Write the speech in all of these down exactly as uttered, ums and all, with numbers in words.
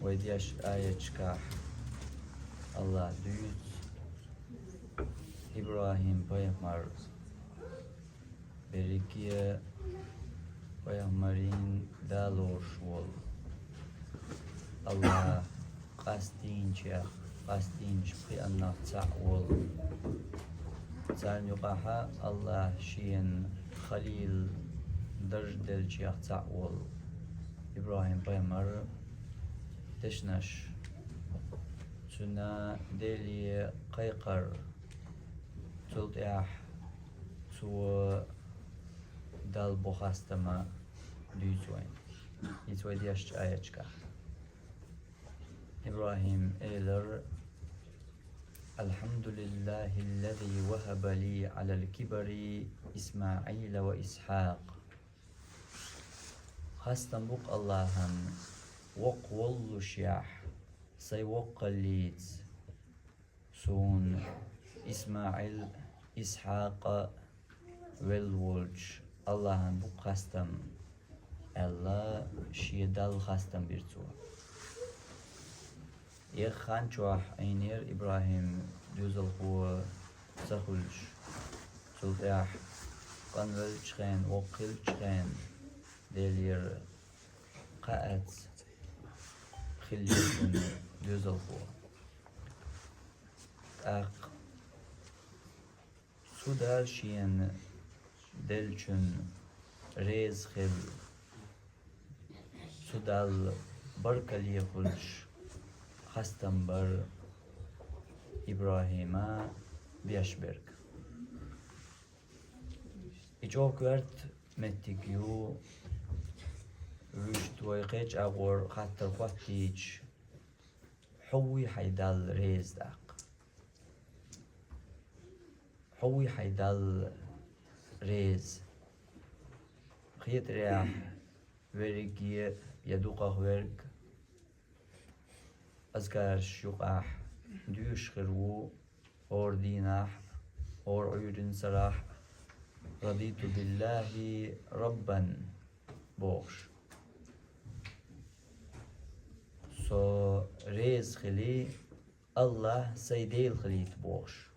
Вай дешача аяташкахь АллахӀа дуьйцу ИбрахӀим-пайхамар, берриге а пайхамарийн да лоруш волу, АллахӀа къастийначех, къастийначу пхиъаннах цхьаъ волу, царна юкъахь АллахӀа шена халил дарж деллачех цхьаъ волу ИбрахӀим-пайхамар дешнаш, цуьнан Деле кхайкхар, цул тӀаьхьа цо Далла бо хастам дуьйцу вайна. Иза вай дешачу аяташкахь. ИбрахӀима элира: «Алхьамдулиллахиллази вахаба ли Ӏалал кибари ИсмаӀила ва Исхьакъ». Хастам бу-кх АллахӀана, воккха воллушехь, сайн воккхаллица суна ИсмаӀил, Исхьакъ велла волчу АллахӀана бу-кх хастам, аьлла, шен Далла хастам бира цо. Еха хан чохь Ӏийнера ИбрахӀим доьзалхо ца хуьлуш. Цул тӀаьхьа къанвеллачу хенахь, воккха хиллачу хенахь Делера кхаьацца хиллера цуьнан доьзалхо. ТӀаккха цу Дала шена деллачунна реза хилла, цу Далла баркалле хуьлуш хастам бара ИбрахӀима беш берг. И чӀогӀа коьрта меттиг ю, вуьшта вай кхечу агӀор хаттар хӀоттийча: «Хьо вуй хьайн Далла реза тӀаккха? Хьо вуй хьайн Далла реза?» Хетарехь, верриге я дукхах верг азкараш юкъахь доьшуш хир ву хӀора дийнахь а, хӀора Ӏуьйранна сарахь а: «Радиту биллахи раббан», – бохуш. «Со реза хили АллахӀ сайн Дела хилийта», – бохуш.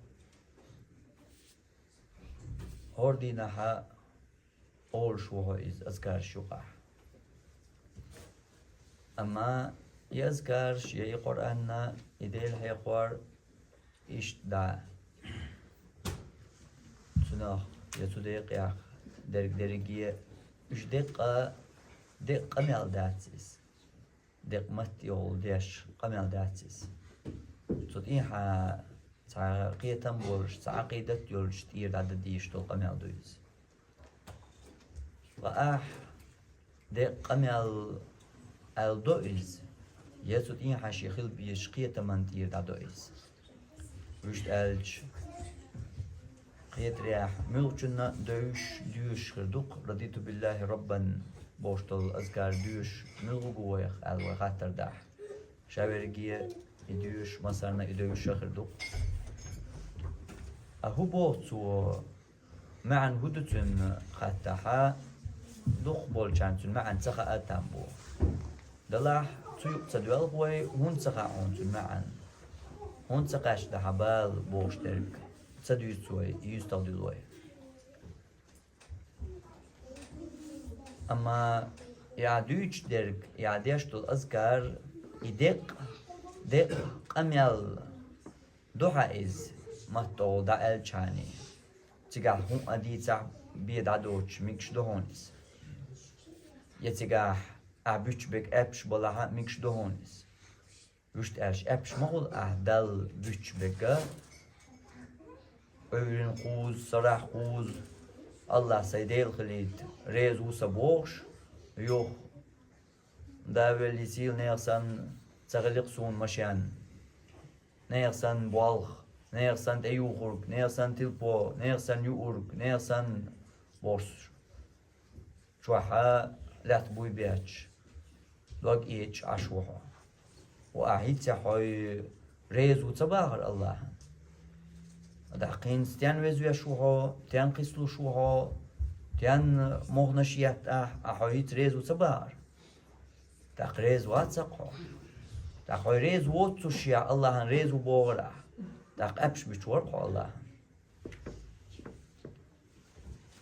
ХӀора дийнахь а олуш ву хьо иза азкараш юкъахь. Амма и азкараш я и Къуръан а, и Дела хьехор иштта дӀа цунах я цу декъех дерг дерриге а, уьш деккъа, деккъа къамел дац иза. Деккъа матте йолу деш къамел дац иза. Цу тӀехьа цхьа кхетам болуш, цхьа Ӏакъидат йолуш тӀера дӀадан дезаш долу къамел ду иза. Ткъа ахь деккъа къамел аьлла до иза, я цу тӀехьа шен хила безачу кхетаман тӀера дӀадо иза? Вуьшта аьлча, кхетарехь, муьлххачунна а девзаш, доьшуш хир ду-кх «Радиту биллахи раббан» бохуш долу азкар доьшуш муьлхха ву вайх аьлла вай хаттар дахь. Ша верриге и доьшуш, массарна а и девзаш а хир ду-кх. Ткъа хӀун боху цо? МаьӀна хӀун ду цуьнан хаттахь, дукхахболчарна цуьнан маьӀна ца хаьа там боху. Делахь, цу юкъа ца доьлху вай, хӀунда ца хаьа хьуна цуьнан маьӀна? ХӀунда ца кхаьчна хьан бала бохуш дерг ца дуьйцу вай, юьстах дуьлу вай. Амма и ахь дуьйцуш дерг, и ахь деш долу азкар, и деккъа, деккъа къамел ду хьан иза, маттахула дӀааьллачхьана. Цигахь хӀун а дийцахь, бен дӀадоцуш мегаш ду хьуна иза? Я цигахь ахь буьтуш берг аьшпаш балахь а, мегаш ду хьуна иза? Вуьшта аьлча, аьшпаш ма хуьлу ахь Далла буьтуш берг а, Ӏуьйранна кхуза, сарахь кхуза, АллахӀ сайн Дела хилийта реза ву сан бохуш, юха, Дала веллий, сийла нехан санна ца хили-кх суна машен, нехан санна болх, нехан санна тӀеюхург, нехан санна тилпо, нехан санна юург, нехан санна бохуш. Чохь а лаьтта буй бетташ, дог эцаш Ӏаш ву хьо. Ва ахь хӀинцца хьо реза ву ца бахара АллахӀана? ТӀаккха хӀинца стенна везавеш ву хьо, стенна кхийсалуш ву хьо, стенна мохнаш етта ахь, ахь хьо хӀинцца реза ву ца бахара? ТӀаккха реза вац-кх хьо. ТӀаккха хьо реза воццушехь Аллахьан реза ву бохура ахь. ТӀаккха аьшпаш буьтуш вара хьо Аллахьан.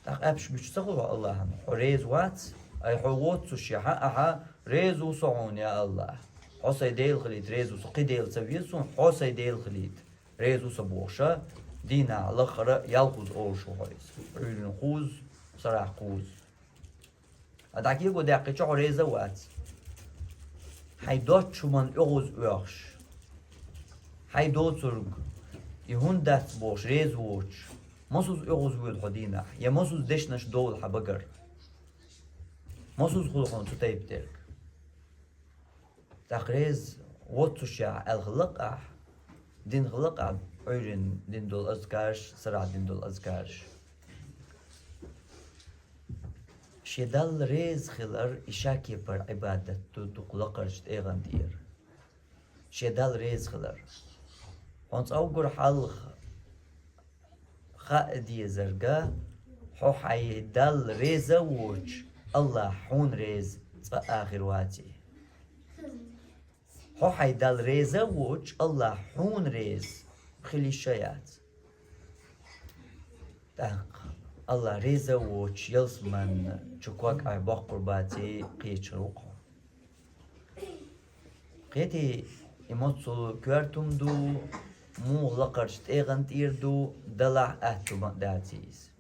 ТӀаккха аьшпаш буьтуш ца хилла хьо Аллахьан. Хьо реза вац, ай хьо воццушехь ахьа реза ву со хьуна, я Аллахь. Хьо сайн Дела хилийта реза ву со, кхин Дела ца веза суна, хьо сайн Дела хилийта реза ву со бохуша, дийнахь лаххара ялх кхуза олуш ву хьо иза. Ӏуьйранна кхуза, сарахь кхуза. Ткъа дӀакхайкхо даьккхича хьо реза а вац. Хьайн доцчу хӀуманна оьгӀаз оьхуш, хьайн доцург, и хӀунда дац бохуш реза воцуш, масаза оьгӀаз воьду хьо дийнахь, я масаза дешнаш довла хьан багара? Масаза хуьлу хьуна цу тайпа дерг? ТӀаккха реза воццушехь аьлла хилла-кх ахь, дина хилла-кх ахь Ӏуьйранна дина долу азкарш, сарахь дина долу азкарш. Шен Далла реза хилар и шакепара Ӏибадат ду дукха лакхарчу тӀегӀан тӀера. Шен Далла реза хилар. Хьуна цкъа уггар хьалха хаа дезарг, хьо хьайн Далла реза а воцуш, Аллахь хьуна реза цкъа а хир ваций. Хьо хьайн Далла реза а воцуш, Аллахь хьуна реза хила йиш а яц. ТӀаккха Аллахь реза а воцуш, ялсамани чу ког ахь боккхур баций, кхечахьа ву-кх хьо. Кхетий, и моццул коьрта хӀума ду, муха лакхарчу тӀегӀан тӀера ду, далахь аьтту ма а даций иза.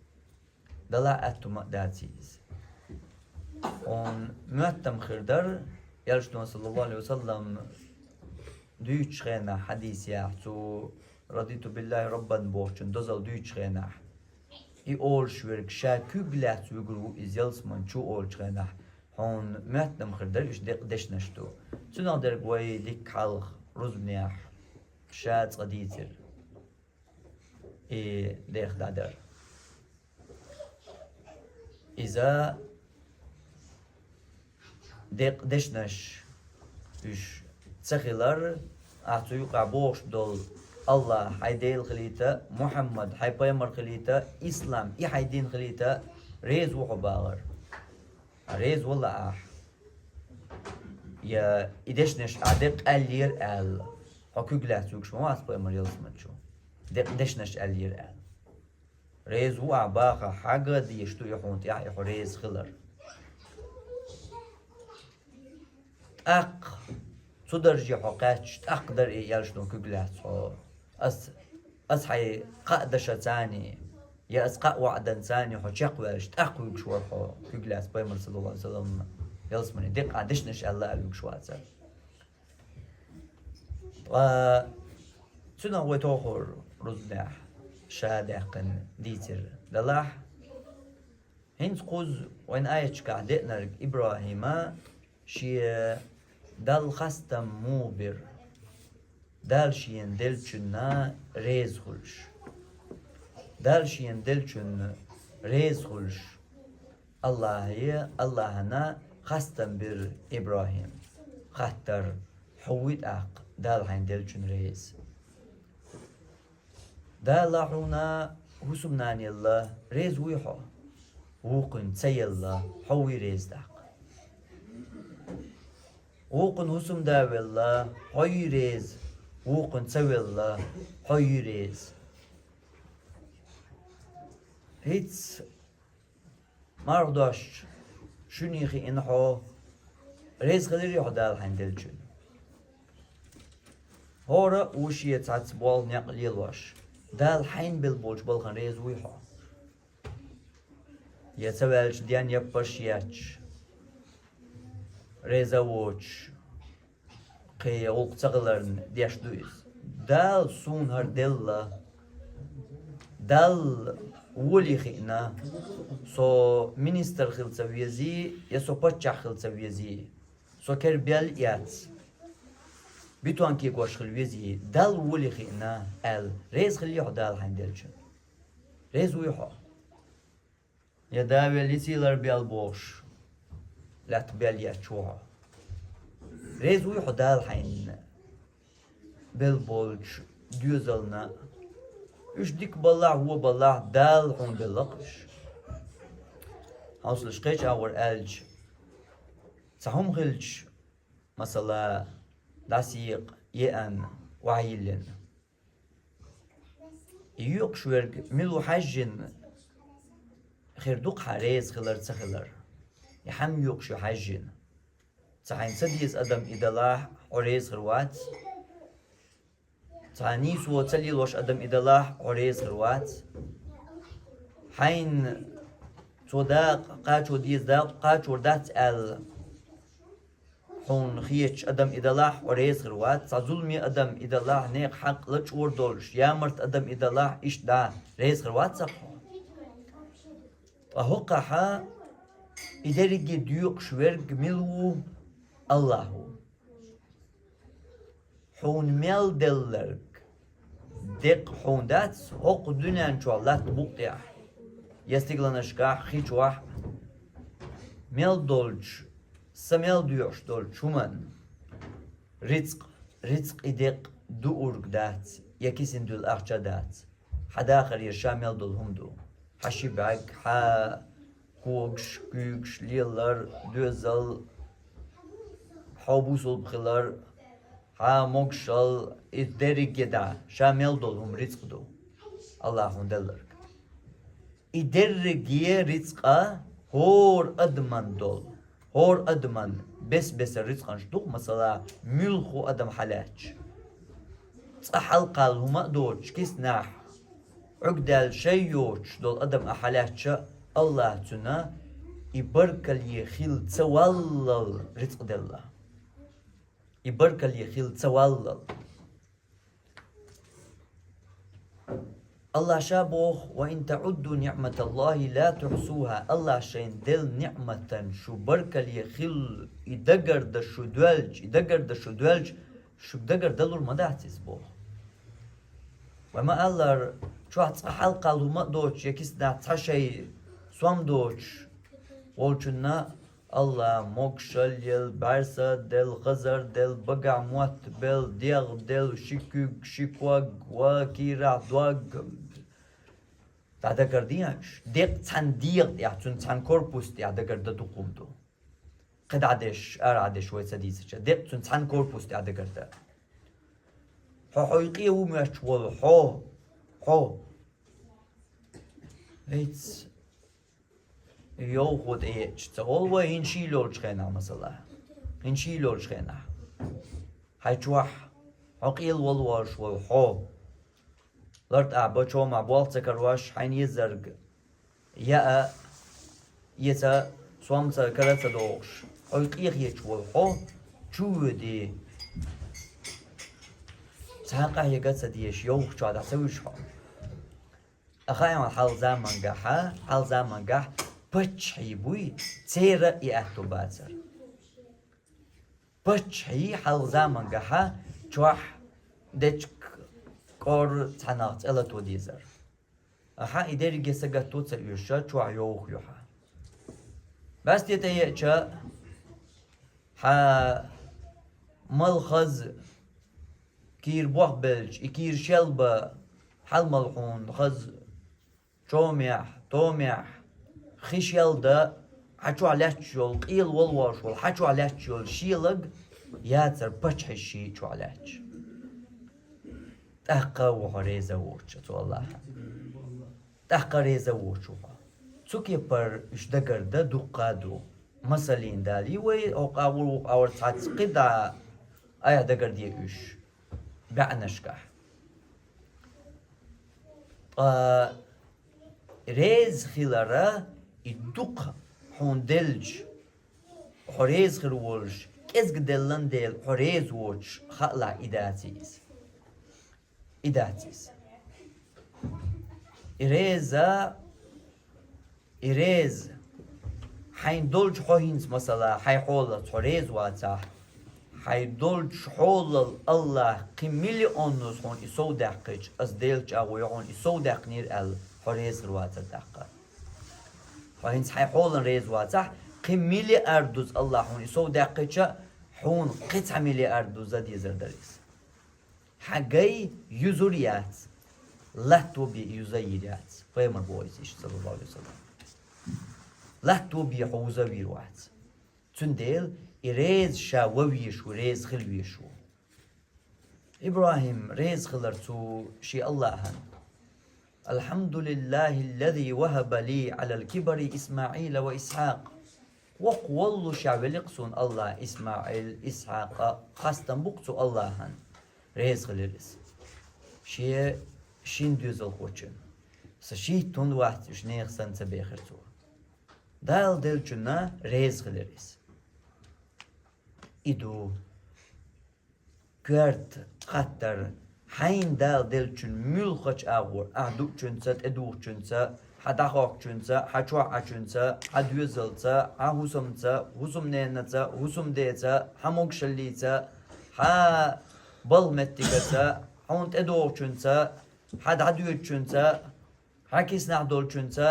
Далахь аьтту ма а даций иза. Хьуна моьттам хир дара, Элчано, саллаллаху Ӏалайхи ва саллам, дуьйцучу хенахь хьадисехь, цу «Радиту биллахи раббан» бохучун дозалла дуьйцучу хенахь, и олуш верг ша куьг лаьцна вуьгур ву иза ялсамани чу олучу хенахь, хьуна моьттам хир дара уьш декъа дешнаш ду. Цунах дерг вай дикка хьалха рузбанехь ша цкъа дийцира и деха дӀадар. Иза декъа дешнаш уьш ца хилар, ахь цу юкъахь бохуш долу Аллахь хьайн Дела хилийта, Мухьаммад хьайн пайхамар хилийта, ислам и хьайн дин хилийта, реза ву хьо бахар. Реза вала ахь. Я и дешнаш ахь декъа аьллера аьлла, хьо куьг лаьцна вуьгуш ма вац пайхамар ялсамани чу. Декъа дешнаш аьллера аьлла. Реза ву ахь бахахь, хьаьнга а дезаш ду и хьуна тӀехь и хьо реза хилар. ТӀаккха цу дарже хьо кхаьчча, тӀаккха дара и Элчано куьг лаьцна хьо. Ас, ас хьайн кхаа дашаца а, я ас кхаа ваӀданца а хьо чекхваьлча, тӀаккха вуьгуш вара хьо куьг лаьцна пайхамар, саллаллаху Ӏалайхи ва саллам, ялсамани декъа дешнаш аьлла а вуьгуш вацара. Ткъа цунах вай тохара рузбанехь ша даьккхина дийцира далахь. ХӀинца кхуза вайн аяташкахь деанарг ИбрахӀима шен Далла хастам муха бира? Дала шена деллачунна реза хуьлуш. Дала шена деллачунна реза хуьлуш. Аллахье, Аллахьана хастам бира ИбрахӀим. Хаттар: хьо вуй тӀаккха Дала хьайна деллачунна реза? Дала хьуна хӀусамнана елла, реза вуй хьо? Вукхунна ца елла, хьо вуй реза тӀаккха? Вукхунна хӀусамда велла, хьо юй реза? Вукхунна ца велла, хьо юй реза? ХӀинца марха дошчу шуьне хиъна хьо, реза хилирий хьо Дала хьайна деллачунна? ХӀора а ву шен цхьацца болх, некъ лелош, Дала хьайна белла болчу балхана реза вуй хьо? Я ца ваьлча ден яппарш етташ, реза а воцуш, кхин гӀуллакх ца хиларна деш ду иза. Дала суна хӀара делла. Далла воле хиъна, со министр хила ца везий, я со паччахь хила ца везий, со кера бел а эцна, бетон кегош хила везий, Далла воле хиъна аьлла, реза хилий хьо Дала хьайна деллачунна? Реза вуй хьо? Я да велла, йиций лар бел бохуш, лаьтта бел етташ ву хьо? Реза вуй хьо Дала хьайна белла болчу доьзална? Уьш дика балахь, вон балахь, Дала хьуна белла-кх уьш. Хьовсалаш, кхечу агӀор аьлча, цхьа хӀума хилча, масала, дӀасаекъа, еана, охьайиллина. И йоькъуш верг мила ву хьаьжжина, хир ду-кх хьа реза хилар, ца хилар. И хьан йоькъуш ю хьаьжжина. Цхьа хьайна ца деза адам и далахь, хьо реза хир вац. Цхьа нийсо ца лелош адам и далахь, хьо реза хир вац. Хьайна цо дакъа кхачо деза, дакъа кхачор дац аьлла, хьуна хеташ адам и далахь, хьо реза хир вац. Цхьа зуламе адам и далахь, некъа хьакъ лачкъор долуш, ямарт адам и далахь, иштта дӀа реза хир вац-кх хьо. Ткъа хӀокхахь и дерриге доькъуш верг мила ву? АллахӀ ву. Хьуна мел делларг декъа хьуна дац, хӀокху дуьнен чохь латта букъ тӀехь, я стигланашкахь, хи чохь мел долчу, са мел доьхуш долчу хӀуманна рицкъ, рицкъ и декъ дуург дац, я кисина дуьллу ахча дац. Хьан дахаре ша мел долу хӀума ду. Хьан ши бӀаьрг, хьан когаш, куьйгаш, лелар, доьзал, хьо бусулба хилар, хьан могушалла, и дерриге дӀа, ша мел долу хӀума рицкъ ду. АллахӀ хьуна делларг. И дерриге рицкъа хӀора адаман долу. ХӀора адаман бес-бесара рицкъанаш ду-кх, масала, муьлхха адам хьалаьцча. Цкъа хьалакхалла хӀума а доцуш, киснахь Ӏуьрг даьлла шай йоцуш долу адам а хьалаьцча, АллахӀа цуьнан и баркалле хилла ца валлал рицкъ делла. И баркалле хилла ца валлал. АллахӀа ша боху: «Ва ин таӀудду ниӀматаллахӀи ла тухьсухӀа». АллахӀа шайна делла ниӀматан шу баркалле хилла, и дагардан шу доьлча, и дагардан шу доьлча, шуьга дагардалур ма дац иза боху. Вай ма-аллара, чохь цкъа хьалакхалла хӀума а доцуш, я киснахь цхьа шай сом доцуш волчунна АллахӀа могушалла елла, бӀаьрса делла, хазар делла, багахь мотт белла, дегӀ делла, ши куьг, ши ког, ва кийрахь дог. ДӀадагардехьа уьш, декъа цхьана дегӀа тӀехь, цуьнан цхьана корпус тӀехь дагардан дукха хӀума ду. КхидӀа деш, арахь деш вай ца дийцича, декъа цуьнан цхьана корпус тӀехь дагардан. Хьо хьо къе ву моьттуш волу хьо, хьо. Эйц, йовхо тӀеэча ца олу вай, хӀинца шийла йолчу хенахь, масала. ХӀинца шийла йолчу хенахь. Хьайн чохь, хьо къел вала волуш волу хьо. ЛартӀахь бан, чомахь болх ца карош, хьайна езарг яа, эца, сом ца кара ца догӀуш, хьо къехеташ волу хьо, чу воьдий. Цхьа къахьега ца дезаш, йовхачохь дӀа ца вуьжу хьо. Ахаан хьалха замангахьа, хьалха замангахь паччахьий буй, церан и аьтту бацара. Паччахьий хьалха замангахьа чохь дечка кӀор цхьанах цӀе лато дезара. Ахьа и дерриге сагатто ца оьшуша, чохь йовха ю хьан. Басте тӀееача, хьан мала хаза, кийра бохбелча, и кийра шелба хьалмала хьуна хаза, чомехь, томехь, хи шелда, хьан чохь лаьтташ йолу, къел вала волуш волу, хьан чохь лаьтташ йолу шелаг яцара паччахьий ши чохь лаьтташ. ТӀаккха а ву хьо реза воцучу цу АллахӀан. ТӀаккха а реза воцуш ву хьо. Цу кепара уьш дагардан дуккха а ду. Масаллин далий вай, хӀокху агӀор, вукху агӀор цхьацца кхидӀа айхьа дагарде уьш баьӀнашкахь. Ткъа реза хилара и дукха хьуна делча, хьо реза хир волуш, кӀезга деллан дела хьо реза воцуш хаалахь, и дац иза. И дац иза. И реза, и реза. Хьайн долчу хьо хӀинца, масала, хьайн хьолаца хьо реза вацахь, хьайн долчу хьолал АллахӀа кхин миллионнуз хьуна и сов даьккхича, аса Делан чӀагӀо ю хьуна и сов даьккхинера аьлла, хьо реза хир вацара тӀаккха. Хьо хӀинца хьайн хьолан реза вацахь, кхин миллиардуз АллахӀа хьуна и сов даьккхича, хьуна кхин цхьа миллиардуз а дезар дара иза. Хьан гай юзур яц, латто бен юза йийр яц. Пайхамар боху иза иштта, саллаллаху алейхи ва саллям. Латто бен хьо вуза вийр вац. Цундела и реза ша ван везаш ву, реза хила везаш ву. ИбрахӀим реза хилар цу ший АллахӀан. «الحمد لله الذي وهب لي على الكبر إسماعيل وإسحاق». Воккха воллушехь велира суна АллахӀ ИсмаӀил, Исхьакъ, хастам бу-кх цу АллахӀан. Реза хилира иза. Шен шина доьзалхочун. Сан шийтта хӀунда вац уьш, нехан санна ца бехира цо. Дала деллачунна реза хилира иза. И ду. Коьрта хаттар: хьайна Дала деллачун муьлххачу агӀор, ахь дуучунца, тӀедухучунца, хьан дӀахоккхучунца, хьан чохь Ӏачунца, хьан доьзалца, хьан хӀусамца, хӀусамненаца, хӀусамдеца, хьан могушаллица, хьан балха меттигаца, хьуна тӀедогӀучунца, хьан дӀадоьдучунца, хьан киснахь долчунца,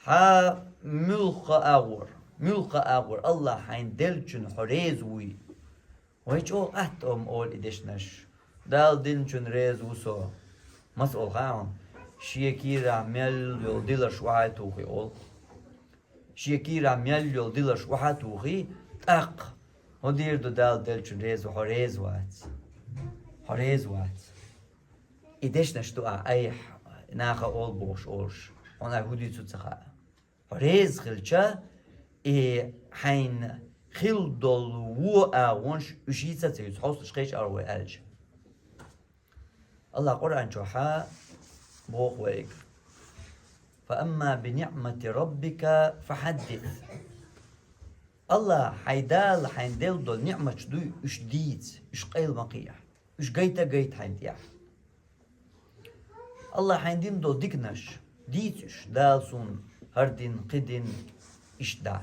хьан муьлхха агӀор, муьлхха агӀор АллахӀ хьайна деллачун хьо реза вуй. Вай чӀогӀа атта ма олу и дешнаш. Дала динчун реза ву со. Маса олу хаьий хьуна? Шен кийрахь мел йолу диларш охьа а тухий олу. Шен кийрахь мел йолу диларш охьа а тухий, тӀаккха: «ХӀун дийр ду Дала деллачун реза ву, хьо реза вац. Хьо реза вац». И дешнаш ду ахь айхьа, наха олу бохуш олуш, хьуна хӀун дуьйцу ца хаьа. Хьо реза хилча, и хьайна хилла долу вон агӀонаш уьш йийца а ца юьйцу, хьовсалаш кхечу агӀор вай аьлча. АллахӀ Къуръан чохьа боху вайга: «فأما بنعمة ربك فحدث». АллахӀ, хьайн Дала хьайна делла долу ниӀматаш дуй, уьш дийца, уьш къайла ма кхехьа. Уьш гайта а гайта хьайна тӀехь. АллахӀ хьайна дина долу диканаш дийца уьш, Дала суна хӀара дина, кхин дина, иштта дӀа.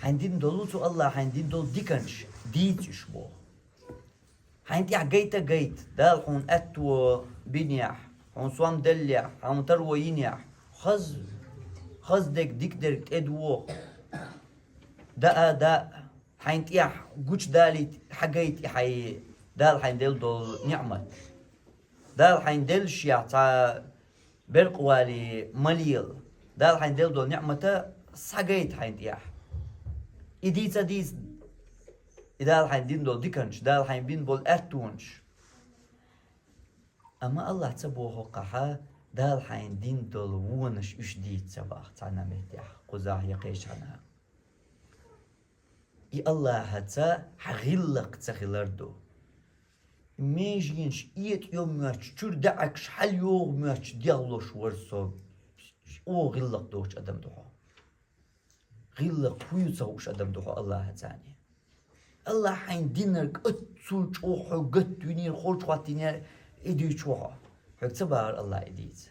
Хьайна дина долу цу АллахӀ хьайна дина долу диканаш дийца уьш боху. Хьайна тӀехь гайта а гайта, Дала хьуна аьтто бинехь, хьуна сом деллехь, хьуна таро йинехь, хаза, хаза дерг, дика дерг тӀедогӀу, даа, даа, хьайна тӀехь гучудалийта, хьагайта и хьайн Дала хьайна делла долу ниӀмат. Дала хьайна деллашехь цхьа беркъа валий ма лела. Дала хьайна делла долу ниӀмата схьагайта хьайна тӀехь. И дийца а дийца, и Дала хьайна дина долу диканаш, Дала хьайна бина болу аьттонаш. Амма АллахӀ ца боху-кх ахьа, Дала хьайна дина долу вонаш уьш дийца ца боху цхьана а меттехь, кхузахь я кхечхьана а. И АллахӀаца хьан гӀиллакх ца хилар ду. Меженаш этӀа йо моьттуш, чуьра даьӀахкаш хьалайогӀу моьттуш дегӀ лозуш вара со. Оха гӀиллакх доцуш адам ду хьо. ГӀиллакх хӀун ю ца хууш адам ду хьо АллахӀаца. АллахӀ хьайна динарг оццул чӀогӀа хьоьга гатвинера, холчу хӀоттийнера, и дуьйцуш ву хьо. Хьоьга ца бахара АллахӀ и дийца.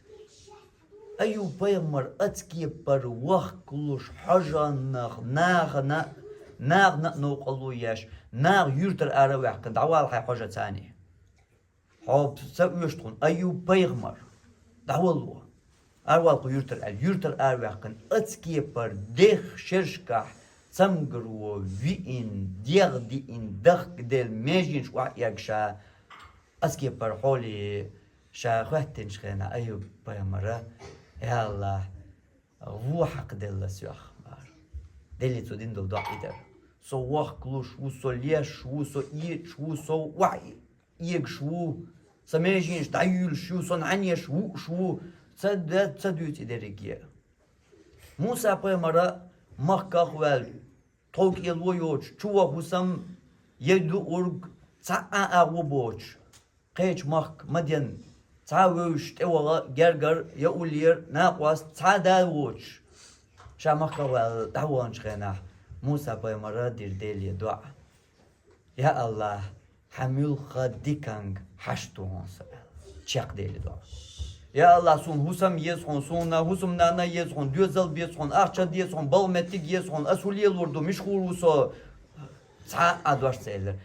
Айюб-пайхамар оцу кепара вахкалуш хьожанах, нахана, нахана а новкъарло еш, наха юьртара ара а ваьккхина, дӀавала хьайн хьожаца. Хьо ца оьшу тхуна, Айюб-пайхамар, дӀавала. Аравала кху юьртара аьлла, юьртара араваьккхина, оцу кепара дехха шерашкахь цамгаро виъна, дегӀ диъна, дахкаделла, меженаш охьаэгна ша, оцу кепара хьоле ша хӀоьттинчу хенахь Айюб-пайхамара: «Я АллахӀ, вон хьакхаделла соьх», – бара. Деллий цо дина долу доӀа и дара: «Со вахкалуш ву, со леш ву, со этӀаш ву, со охьа эгаш ву, сан меженаш дӀаюьйлуш ю, сан хьанеш вууш ву, ца де-, ца дуьйцу и дерриге». Муса-пайхамара махках а ваьлла, тхов кӀело йоцуш, чу ваха хӀусам я луург цхьа а агӀо боцуш, кхечу махка Мадьян цхьа а вевзаш тӀеваха гергара я уллера накъост цхьа а да воцуш, ша махках а ваьлла дӀаваханчу хенахь, Муса-пайхамара дира Деле доӀа: «Я АллахӀ, хьан муьлхха диканга хьашт ву хьуна со», – аьлла, чекхдели доӀа. «Я АллахӀ, суна хӀусам еза хьуна, суна хӀусамнана еза хьуна, доьзал беза хьуна, ахча деза хьуна, балха меттиг еза хьуна, ас хӀун лелор ду, мича гӀур ву со?» Цхьа а дош ца элира.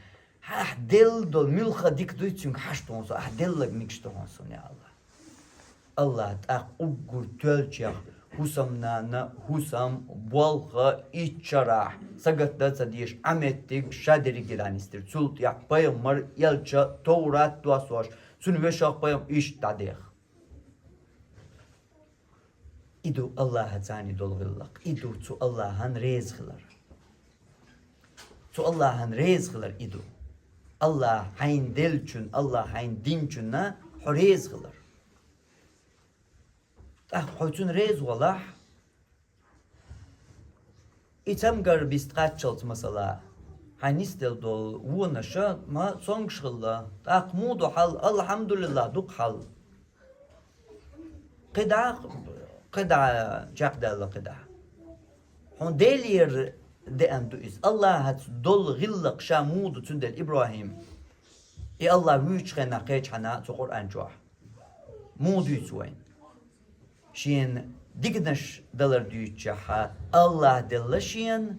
Ахь делла долу муьлхха дика дуй, цуьнга хьашт ву хьуна со, ахь делларг мегаш ду хьуна суна, я АллахӀ. АллахӀ тӀаккха уггар тоьллачех хӀусамнана, хӀусам, болх, итт шарахь, сагатдан а ца дезаш, Ӏаметтиг ша дерриге а дӀанисдира. Цул тӀаьхьа пайхамар, элча, Товрат доссош, цуьнан вешах пайхамар иштта дӀадеха. И ду АллахӀаца долу гӀиллакх. И ду цу АллахӀан реза хилар. Цу АллахӀан реза хилар и ду. Аллахь хьайна деллачун, Аллахь хьайна динчунна хьо реза хилар. ТӀаккха хьо цунна реза валахь, и цамгар бист кхаччалц масала, хьайна нисделла долу вонаш ма цомгуш хилла, тӀаккха муха ду хьал, алхьамдулиллахӀ, дукха хьал. КхидӀа, кхидӀа чекхдаьлла кхидӀа. Хьуна Делера деана ду иза. Аллахьаца долу гӀиллакх ша муха ду, цундела ИбрахӀим, и Аллахь вуьйцучу хенахь кхечхьана цу Къуръан чохь муха дуьйцу вайна? Шена диканаш далар дуьйцучехьа, Аллахь делла шена,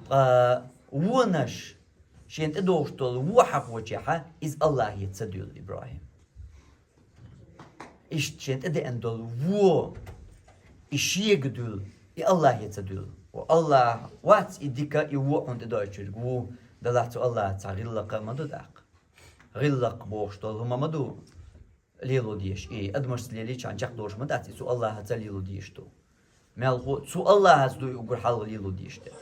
ткъа вонаш, шена тӀедогӀуш долу вон хьахочехьа, иза Аллахье ца дуьллу ИбрахӀим. Иштта шена тӀедеана долу вон, и шега дуьллу, и Аллахье ца дуьллу. Ва Аллахь вац и дика, и вон хьуна тӀедоуьйтуш верг ву, делахь цу Аллахьаца гӀиллакх а ма ду тӀаккха. ГӀиллакх бохуш долу хӀума ма ду лело дезаш. И адамашца лелийчхьана чекхдолуш ма дац, и цу Аллахьаца лело дезаш ду. Мелхо цу Аллахьаца ду и уггар хьалха лело дезаш дерг.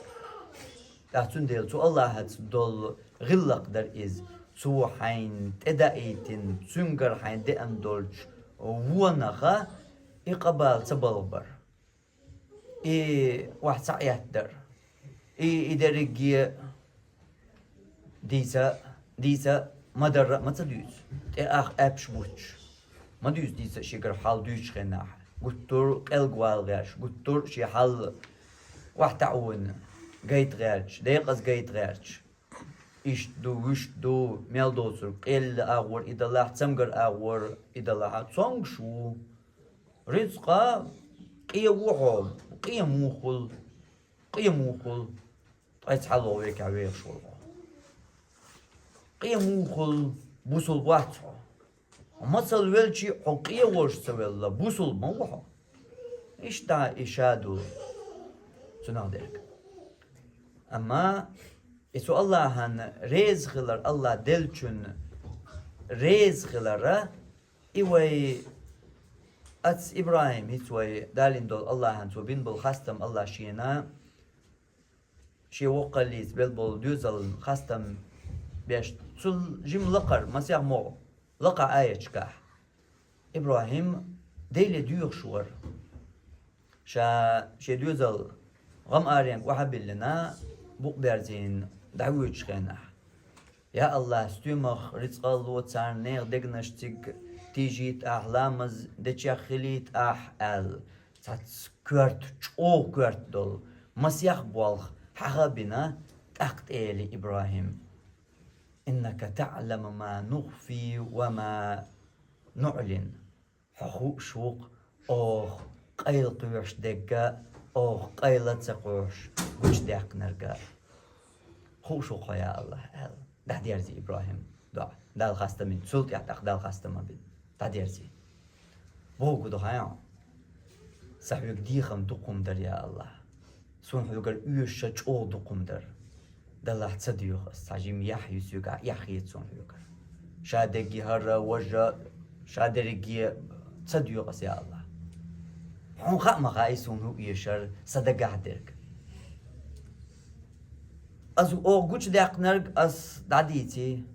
ТӀаккха цундела цу Аллахьаца долу гӀиллакх дара иза. Цо хьайна тӀедаийтина, цуьнгара хьайна деана долчу вонаха и къабал ца балхабар. И охьа ца Ӏеттар. И, и дерриге дийца, дийца ма-дарра а ма ца дуьйцу. ТӀе ах аьппаш буттуш ма дуьйцу дийца шегара хьал дуьйцучу хенахь. Гуттар а къелгвала гӀерташ, гуттар а шен хьал охьатаӀавина гайта гӀерташ, декъаза гайта гӀерташ. Иштта ду, вуьшта ду, мел доцург, къелла агӀор и далахь, цамгар агӀор и далахь, цомгуш ву. Рицкъа къен ву хьо, къен муха хуьлу, къен муха хуьлу, ткъа цхьалло векахь вехаш волу хьо. Къен муха хуьлу, бусулба вац хьо. Мацалла велчи хьо къен волуш ца велла, бусулба ма ву хьо. Иштта и ша ду цунах дерг. Амма и цу Аллахьан реза хилар, Аллахь деллачун реза хилара, и вай, аца ИбрахӀим, хӀинца вай далийна долу Аллахьан, цо бина болу хастам Аллахь шена, шен воккхаллица белла болу доьзална хастам беш, цул жима лакхара, масех могӀа, лакхахь аяташкахь. ИбрахӀим Деле доьхуш вара. Ша шен доьзал гӀам-аренга охьабиллина, букъ берзийна дӀавоьдучу хенахь: «Я Аллахь, стоьмах рицкъа а ло царна, нехан дегнаш цига тийжийта ахь, ламаз дечех хилийта ахь», — аьлла, цхьацца коьрта, чӀогӀа коьрта долу, масех болх хьаха а бина, тӀаккха тӀе эли ИбрахӀим: «Иннака таӀламу ма нухфи ва ма нуӀлин». Хьо хууш ву-кх оха къайла кхоьхьуш дерг а, оха къайла а ца кхоьхьуш гучудаьккхинарг а. Хууш ву-кх хьо, я Аллахь, аьлла, дӀадерзи ИбрахӀим доӀа. Далла хастам бина, цул тӀаьхьа тӀаккха Далла хастам а бина, дӀадерзи. Бохург ду хьайна: «Сан хьоьга дехам дукха хӀума дара, я Аллахь. Суна хьоьгара оьшуш а чӀогӀа дукха хӀума дара. Даллахь, ца доьху ас, цхьа жима яхь ю соьгахь, эхь хета суна хьоьгара. Ша дерриге хӀара, важа, ша дерриге ца доьху ас, я Аллахь. Хьуна хаа ма хаьа суна хӀун эшар, сан дагахь дерг. Ас оха гучудаьккхинарг ас дӀадийци,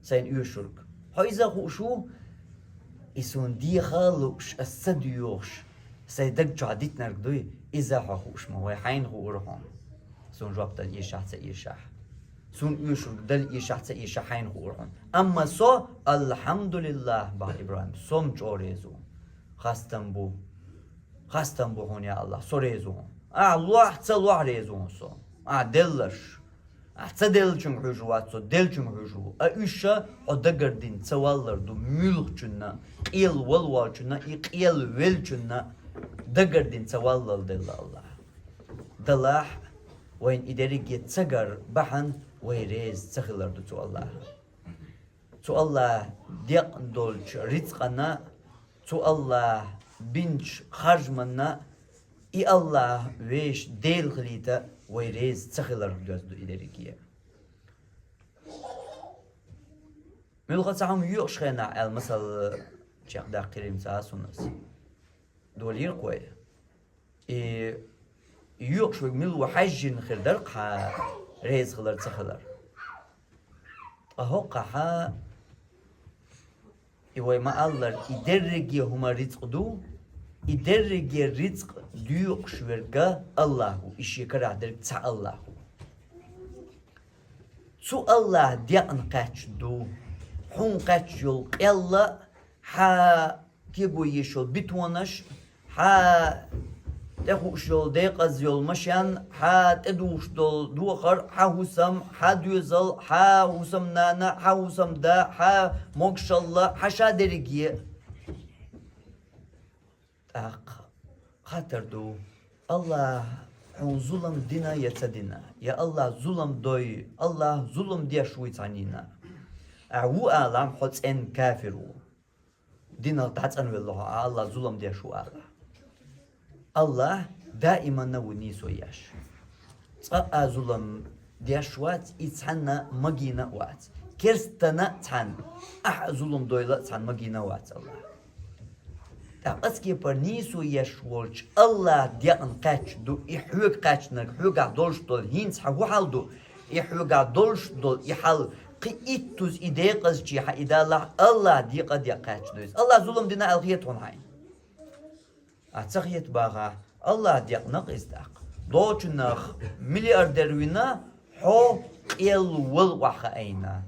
сайна оьшург. Хьо иза а хууш ву, и суна деха а лууш, ас ца доьхуш, сайн даг чохь дитинарг дуй, иза а хьо хууш ма ву, хьайна хуура хьуна. Суна жоп дала эшахь, ца эшахь. Суна оьшург дала эшахь, ца эшахь, хьайна хуура хьуна. Амма со, алхьамдулиллахӀ, бах ИбрахӀим, со-м чӀогӀа реза ву. Хастам бу. Хастам бу хьуна, я Аллахь, со реза ву хьуна. Ахь лохь, ца лохь реза ву хьуна со. Ахь делларш. Ахь ца деллачуьнга хьуьжар вац со, деллачуьнга хьуьжар ву. А уьш а хьо дагардина ца валлар ду, муьлххачунна, къел валволчунна, и къел веллачунна дагардина ца валлал делла Аллахь. Далахь, вайна и дерриге ца гар бахьана вай реза ца хилар ду цу Аллахьа. Цу Аллахь декъна долчу рицкъана, цу Аллахь бинчу харжаманна, и Аллахь вешан Дела хилийта вай реза ца хиларх доьзна ду и дерриге. Муьлхха цхьа хӀума йоькъуш хенахь аьлла масал чекхдаккхира ца а сунас. Долийра-кх вай. И йоькъуш верг мила ву хьаьжжина хир дара-кх хьан реза хилар, ца хилар. Ткъа хӀокхахьа, и вай ма-аллара, и дерриге хӀума рицкъ ду, и дерриге рицкъ доькъуш верг АллахӀ ву, и шен карахь дерг цхьа АллахӀ ву. Цу АллахӀа декъна кхаьчна ду хьуна кхаьчна йолу къелла а, хьан кего еш йолу бетонаш, хьан тӀехууш йолу декъаза йолу машен, хьан тӀедухуш долу дохар, хьан хӀусам, хьан доьзал, хьан хӀусамнана, хьан хӀусамда, хьан могушалла, хьан ша дерриге. ТӀаккха хаттар ду: АллахӀа хьуна зулам дина я ца дина? Я АллахӀ зулам дой, АллахӀ зулам деш вуй цхьаннена? Ахьа ву алахь, хьо цӀена кафир ву. Динах дӀацӀанвелла хьо, ахьа АллахӀ зулам деш ву алахь. АллахӀ даиманна ву нийсо еш. Цкъа а зулам деш вац, и цхьанна магийна а вац. Керстана а цхьанна, ахьа а зулам дойла а цхьанна магийна а вац АллахӀ. ТӀаккха оцу кепара нийсо еш волчу АллахӀа декъна кхаьчна ду, и хьоьга кхаьчнарг, хьоьгахь долуш долу хӀинца хьан хӀун хьал ду, и хьоьгахь долуш долу и хьал, кхин иттаза и декъазчехьа и далахь, АллахӀа декъа а декъна кхаьчна ду иза. АллахӀ зулам дина аьлла хета хьуна хьайна? Ахь ца хета бахахь, АллахӀа декъна-кх иза тӀаккха. Долчунах миллиардер вина, хьо къелла вала охьахаийна.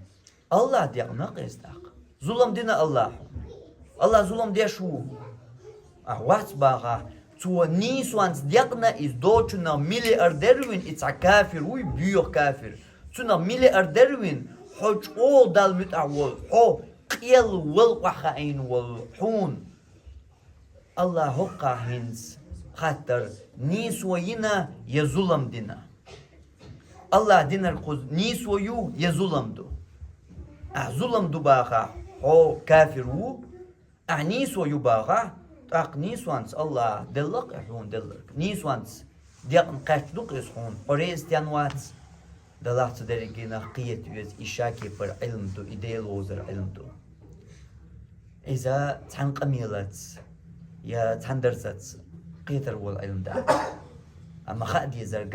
АллахӀа декъна-кх иза тӀаккха. Зулам дина АллахӀа? АллахӀ зулам деш ву? Ахь вац бахахь, цо нийсонца декъна иза. Долчунах миллиардер вина, и цхьа кафир вуй, боьха кафир. Цунах миллиардер вина, хьо чӀогӀа Далла муьтӀахь волу, хьо къелла вала охьахаийна волу хьуна. АллахӀа хӀокхахь хӀинца хаттар: нийсо йина я зулам дина? АллахӀа динарг кхуза нийсо ю я зулам ду? Ахь зулам ду бахахь, хьо кафир ву, ахь нийсо ю бахахь, тӀаккха нийсонца АллахӀа делла-кх и хьуна делларг. Нийсонца декъна кхаьчна ду-кх иза хьуна, хьо реза стенна вац? Делахь цу дерригенах кхета веза, и шакепара Ӏилма ду, и Дела вовзар Ӏилма ду. Иза цхьана къамелаца я цхьана дарсаца кхетар волу Ӏилма дац. Амма хаа дезарг,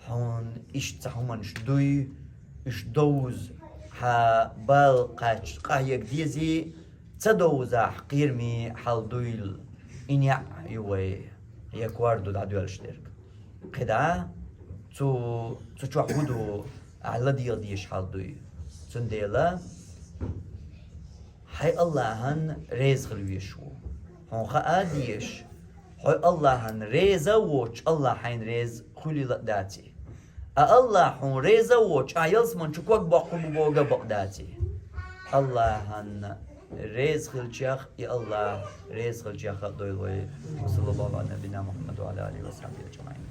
хьуна иштта цхьа хӀуманаш дуй, уьш довза, хьан бала кхача къахьега дезий, ца довзахь, кхераме хьал дуйла, и неӀ ю вай, я кор ду дӀадоьллуш дерг. КхидӀа цу, цу чохь хӀун ду, ахь ладегӀа дезаш хьал дуй. Цундела хьайн АллахӀан реза хила везаш ву. Хьуна хаа дезаш, хьо АллахӀан реза а воцуш, АллахӀ хьайна реза хуьлийла а даций. Ткъа АллахӀ хьуна реза а воцуш, ахь ялсамани чу ког боккхур бу бохург а бакъ даций. АллахӀан реза хилчех, и АллахӀ реза хилчех а дойла вай. Ва саллаллаху Ӏала набийина Мухьаммад ва Ӏала алихи ва сахьбихи аджмаӀин.